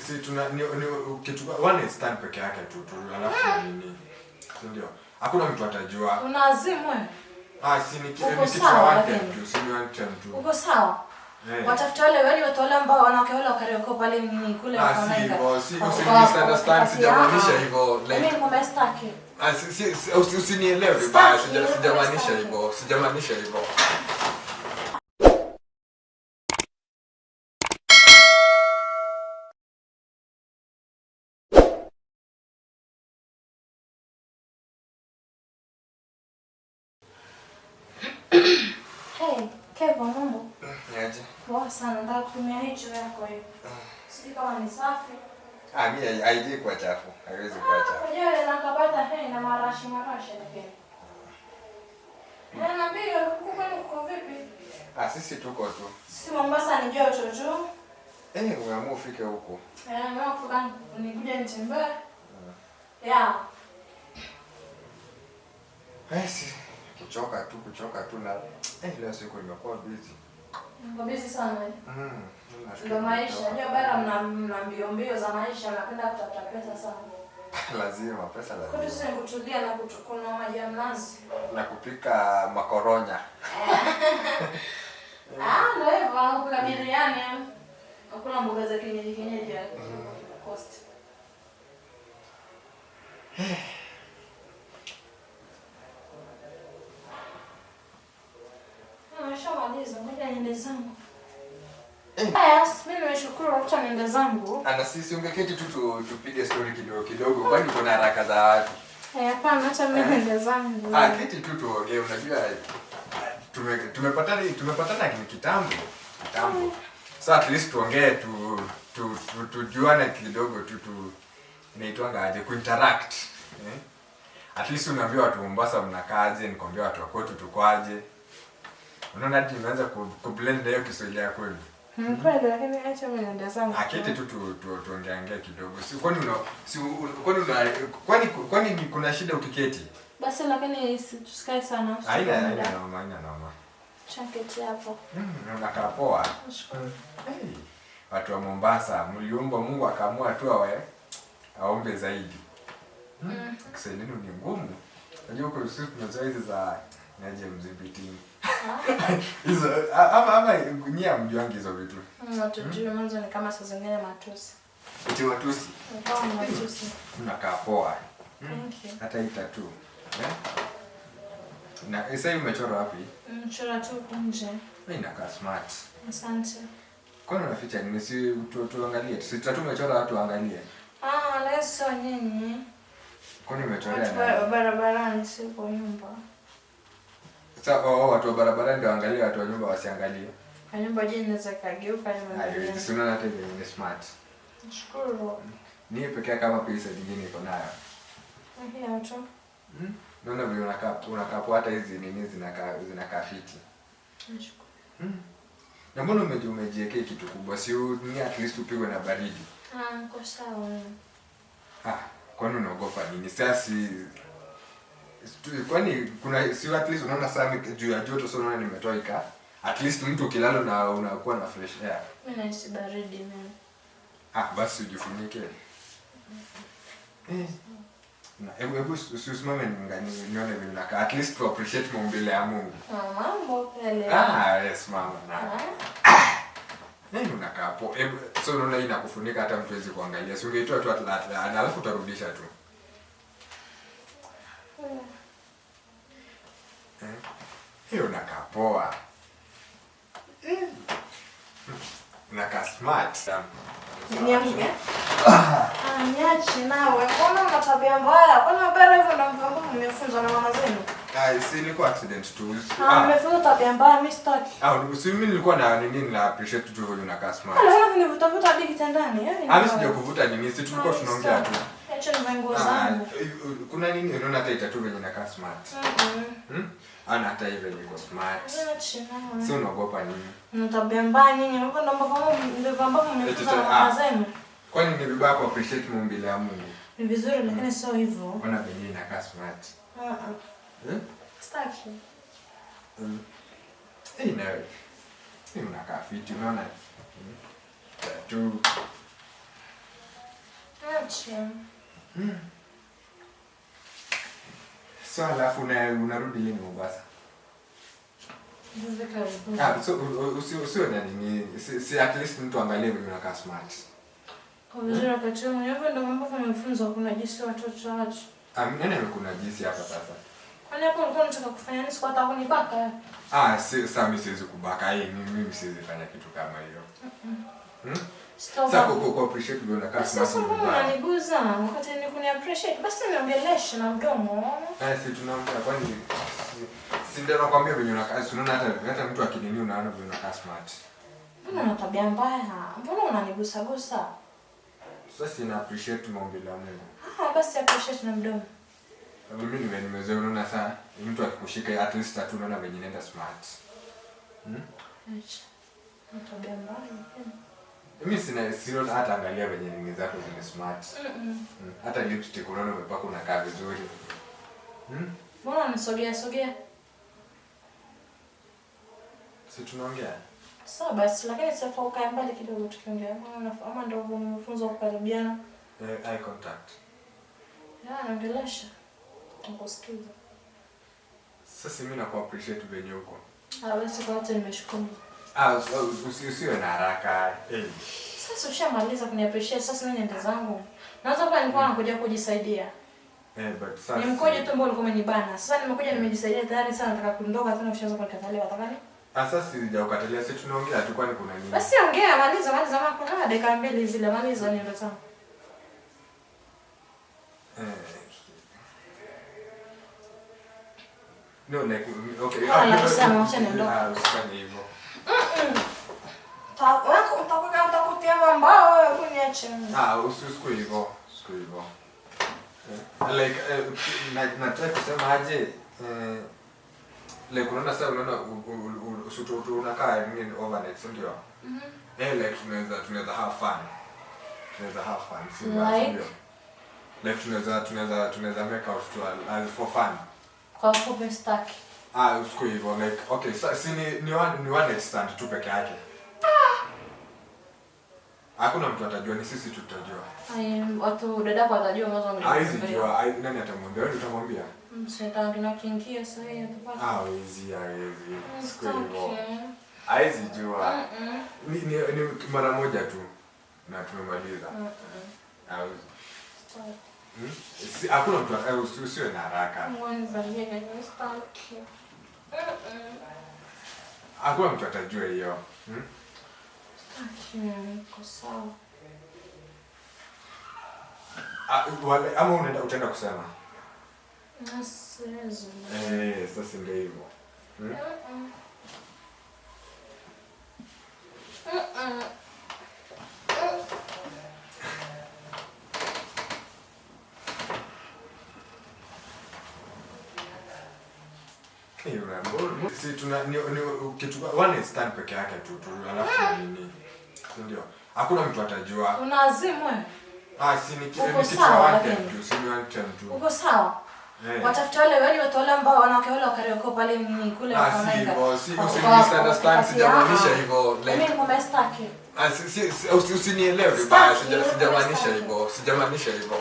Si tuna ni kitu one night stand peke yake tu alafu nini? Si ndio? Hakuna mtu atajua. Unaazimu wewe? Ah, si ni Uko kitu sawa one time lakini? tu, si ni one time tu. Uko sawa? Eh. Watafuta wale wale watu wale ambao wanawake wale wakarioko pale nini kule Ah, si wakaona hivyo, si usi misunderstand, sijamaanisha hivyo Mimi like ngombe sitaki. ah, usinielewe vibaya, Sitaki, sijamaanisha sitaki. hivyo, sijamaanisha hivyo. Hey, Kevo, mambo? Niaje? Poa sana, nataka kutumia hii choo yako hiyo. Sijui kama ni safi. Ah, mimi haijai kuwa chafu, haiwezi kuwa chafu. Unajua ile nakapata hey na marashi marashi lakini. Na niambie huku kwenu kuko vipi? Ah, sisi tuko tu. Sisi Mombasa ni joto tu. Eh, umeamua ufike huku. Eh, nimeamua kufika nikuja nitembee. Yeah. Eh, si kuchoka tu na leo siku imekuwa busy. Mko busy sana. Eh? Nashukuru Ndio maisha. nimechoka. Unajua bara mna mbio mbio za maisha, mnapenda kutafuta pesa sana. Lazima, pesa Kwetu lazima. sisi ni kutulia na kunywa maji ya mnazi. Na kupika makoronya. Ah, ndio hivyo, kupika biriani. Hakuna mboga za kienyeji kienyeji ya coast. Ah, nishamaliza, ngoja niende zangu. Haya, mimi nimeshukuru, acha niende zangu. Ana sisi ungeketi tu tupige story kidogo kidogo, kwani kuna haraka za watu. Eh, hapana, acha mimi niende zangu. Ah, keti tu tuongee, unajua tumepatana kitambo. Kitambo. So at least tuongee tu tujuane kidogo tu inaitwanga aje kuinteract. Eh? At least unaambia watu Mombasa mnakaaje, nikwambia watu wa kwetu tukoaje. Unaona hadi nimeanza kublend na hiyo Kiswahili ya kwenu. Kweli, lakini acha mimi niende zangu. Ah, keti tu tuongeange kidogo. Si kwani una si kwani una kwani kwani kuna shida ukiketi? Basi lakini tusikae sana. Haina noma, haina noma. Chaketi hapo. Unakaa poa. Nashukuru. Hey, watu wa Mombasa mliumbwa, Mungu akaamua tu awe aombe zaidi. Kiswahili ni ngumu. Unajua huko sisi tunazoea hizi za naje mdhibiti. Hizo ama nyie hamjuangi hizo vitu. Hatujui, mwanzo ni kama saa zingine matusi. Eti matusi. Ni kama matusi. Unakaa poa. Thank you. Hata hii tattoo. Eh? Na sasa hivi umechora wapi? Mchora tu huku nje. Mimi inakaa smart. Asante. Kwani unaficha nini? Si tuangalie. Si tattoo umechora watu waangalie. Ah, leo sio nyinyi. Kwani umechorea Watu nani? wa barabarani, si kwa nyumba. Sasa watu wa barabarani ndio waangalie, watu wa nyumba wasiangalie. Kwa nyumba je, inaweza kageuka nyumba Hayo, nyingine. si unaona hata hivi ni smart. Nashukuru. Ni pekee kama pesa nyingine iko nayo. Hiyo tu. Naona vile unakaa poa, hata hizi nini zinakaa fiti. Nashukuru. Na mbona umejiwekea kitu kubwa? Si ni at least upigwe na baridi. Ah, niko sawa. Ah, kwani unaogopa nini? Sasa si kwani kuna si at least unaona saa juu ya joto, sio unaona nimetoa ika. At least mtu ukilala na unakuwa na fresh air. Mimi nahisi baridi mimi. Ah, basi ujifunike. Na hebu usimame nione vile unakaa. At least to appreciate maumbile ya Mungu. Ah, mambo pele. Ah, yes mama na. Ah. Nini unakaa hapo? Hebu so unaona hii inakufunika hata mtu hawezi kuangalia. Si ungeitoa tu na alafu utarudisha tu. Hiyo unakaa poa. Unakaa smart. Niamke. Ah, niache nawe. Mbona una tabia mbaya? Kwani mabara hivyo ndio ambavyo mmefunzwa na mama zenu? Ah, si ilikuwa accident tu. Ah, mmefunzwa tabia mbaya, mimi sitaki. Ah, si mimi nilikuwa na nini na appreciate tu vile unakaa smart. Ala, kunivuta vuta hadi kitandani, yaani. Ah, mimi sijakuvuta nini, si tulikuwa tunaongea tu. Acha nivae nguo Ah, zangu. kuna nini unaona hata itatu venye inakaa smart. Ana hata hivi venye iko smart. Acha nawe. Si unaogopa nini? Mna tabia mbaya nyinyi. Hivyo ndio ambavyo mmefunzwa na mama zenu. Kwani ni vibaya ku appreciate maumbile ya Mungu? Ni vizuri lakini sio hivyo. Ona venye inakaa smart. Ah ah. Sitaki. Eh, nawe. Ni unakaa fiti, unaona? Tattoo. Niache. So alafu unarudi lini Mombasa? Hivi karibuni. Ah, so usiwe na nini, si at least mtu angalie vile unakaa smart. Kwa vizuri wakati huu hivyo ndio mambo tumefunzwa kuna jinsi watoto watu. Ah, nani amekuna jinsi hapa sasa? Kwani hapo ulikuwa unataka kufanya nini? Sikuwa nataka kunibaka. Ah, si sasa mimi siwezi kubaka. Hii mimi siwezi fanya kitu kama hiyo. Stop. Sasa kwa appreciate vile unakaa smart. Sasa mbona unaniguza wakati ni kuni appreciate? Basi niongeleshe na mdomo. Eh, si tunaongea kwani si ndio nakwambia venye unakaa, si unaona hata mtu akinini unaona vile unakaa smart. Mbona una tabia mbaya? Mbona unanigusa gusa? Sasa sina appreciate maombi la Mungu. Ah, basi appreciate na mdomo. Mimi nimezoea unaona saa mtu akikushika at least tu unaona venye inaenda smart. Acha. Una tabia mbaya. Mimi sina hata angalia venye nini zako zime smart. Hata lipstick unaona umepaka unakaa vizuri. Mbona unisogea sogea? Si tunaongea? Sawa basi, lakini sasa ukae mbali kidogo tukiongea. Maana ama ndio umefunzwa kukaribiana. Eye contact. Ya, naongelesha. Nakusikiza. Sasa mimi naku appreciate venye uko. Ah, basi kwa wote nimeshukuru. Ah, usiwe na haraka. Sasa ushamaliza kuni appreciate, sasa mimi niende zangu. Naweza kuwa nilikuwa nakuja kujisaidia. But sasa Ni mkojo tu ambao ulikuwa umenibana. Sasa nimekuja nimejisaidia tayari, sasa nataka kuondoka tena ushaanza kunikatalia wataka nini? Ah, sasa sijakukatalia, si tunaongea tu kwani kuna nini? Basi ongea, maliza maliza, maana kuna dakika 2 zile, maliza niende zangu. No, like okay. Ah, kusema acha niondoke. Ah, usifanye hivyo. Utakutia mambao wewe, kuniache. Ah, usiku hivyo, usiku hivyo. Like nataka kusema aje, like unaona sasa unaona unakaa nini overnight, si ndio? Like tunaweza have fun. Tunaweza have fun, si ndio? Like tunaweza make out to as for fun. Kwa fupi sitaki. Ah, usiku hivyo like okay, so, si ni one night stand tu peke yake. Hakuna mtu atajua, ni sisi tutajua. Ai, watu dadako watajua mwanzo mimi. Haizi jua, nani atamwambia? Wewe utamwambia? Shetani na kiingia sasa yeye atapata. Ah, haizi. Siku hivyo. Haizi jua. Ni mara moja tu na tumemaliza. Haizi. Si hakuna mtu usiwe na haraka. Hakuna mtu atajua hiyo. Ama utaenda kusema? Siwezi. Sasa ndio hivyo. Si tuna ni kitu one stand peke yake tu alafu nini? Ndio. Hakuna mtu atajua. Unaazimu wewe? Ah, si ni kitu one time tu, si ni one time tu. Uko sawa? Watafuta wale wale watu wale ambao wanawake wale wakarioko pale nini kule kwa Maika. Si misunderstand, sijamaanisha hivyo. Like mimi ngombe staki. Ah, si usinielewe vibaya, sijamaanisha hivyo. Sijamaanisha hivyo.